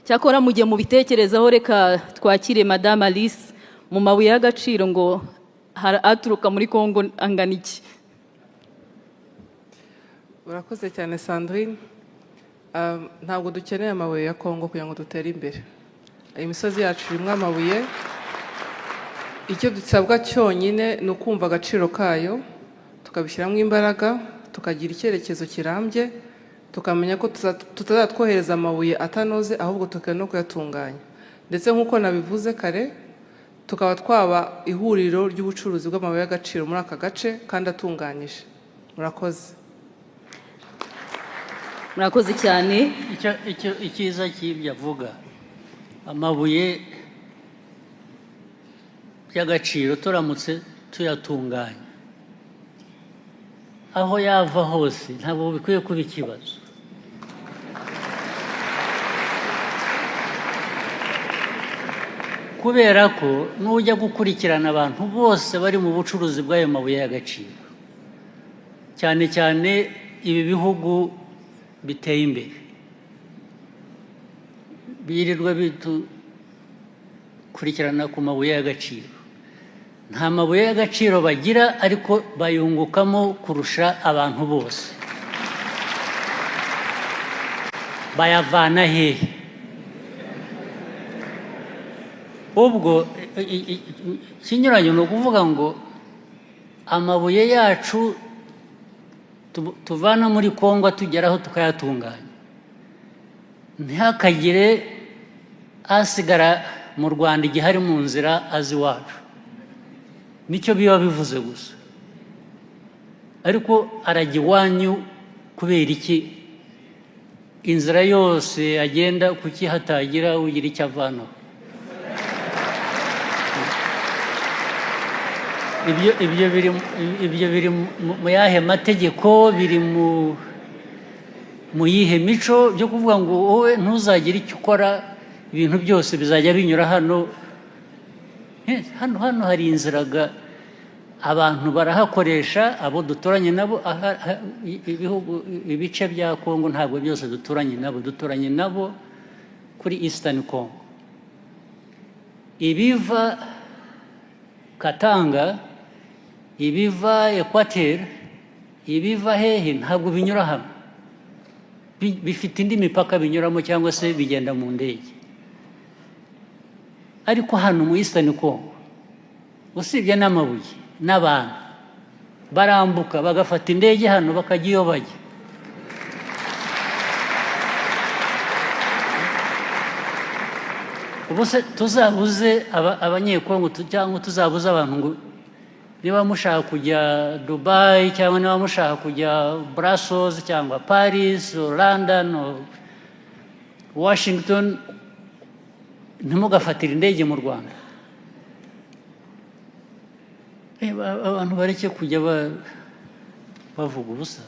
Cyakora mu gihe mubitekerezaho, reka twakire Madame Alice. Mu mabuye y'agaciro ngo aturuka muri Kongo angana iki? Urakoze cyane, Sandrine. Ntabwo dukeneye amabuye ya Kongo kugira ngo dutere imbere. Imisozi yacu irimo amabuye. Icyo dusabwa cyonyine ni ukumva agaciro kayo, tukabishyiramo imbaraga, tukagira icyerekezo kirambye, tukamenya ko tutazatwohereza amabuye atanoze, ahubwo tukaba no kuyatunganya, ndetse nk'uko nabivuze kare, tukaba twaba ihuriro ry'ubucuruzi bw'amabuye y'agaciro muri aka gace kandi atunganyije. Murakoze. Murakoze cyane. Icyo icyiza cy'ibyo avuga, amabuye y'agaciro, turamutse tuyatunganya, aho yava hose ntabwo bikwiye kuba ikibazo, kubera ko nujya gukurikirana abantu bose bari mu bucuruzi bw'ayo mabuye y'agaciro, cyane cyane ibi bihugu biteye imbere birirwa bitukurikirana ku mabuye y'agaciro, nta mabuye y'agaciro bagira, ariko bayungukamo kurusha abantu bose. Bayavana hehe? Ubwo ikinyuranyo ni ukuvuga ngo amabuye yacu tuvana muri Kongo tugeraho tukayatunganya, ntihakagire asigara mu Rwanda igihe ari mu nzira azi iwacu. Nicyo biba bivuze gusa. Ariko arajya iwanyu kubera iki? Inzira yose agenda, kuki hatagira ugira icyo avanaho? Ibyo biri mu yahe mategeko? Biri mu yihe mico byo kuvuga ngo wowe ntuzagire icyo ukora, ibintu byose bizajya binyura hano? Hano hari inzira ga abantu barahakoresha, abo duturanye nabo. Ibihugu, ibice bya Kongo ntabwo byose duturanye nabo. Duturanye nabo kuri Eastern Congo. Ibiva Katanga, ibiva Equateur, ibiva hehe, ntabwo binyura hano. Bifite indi mipaka binyuramo cyangwa se bigenda mu ndege. Ariko hano mu Eastern Congo, usibye n'amabuye n'abantu barambuka bagafata indege hano bakajya iyo bajya. Ubu se tuzabuze Abanyekongo cyangwa tuzabuze abantu ngo niba mushaka kujya Dubai, cyangwa niba mushaka kujya Brussels, cyangwa Paris or London or Washington, ntimugafatire indege mu Rwanda? Abantu bareke kujya bavuga ubusa.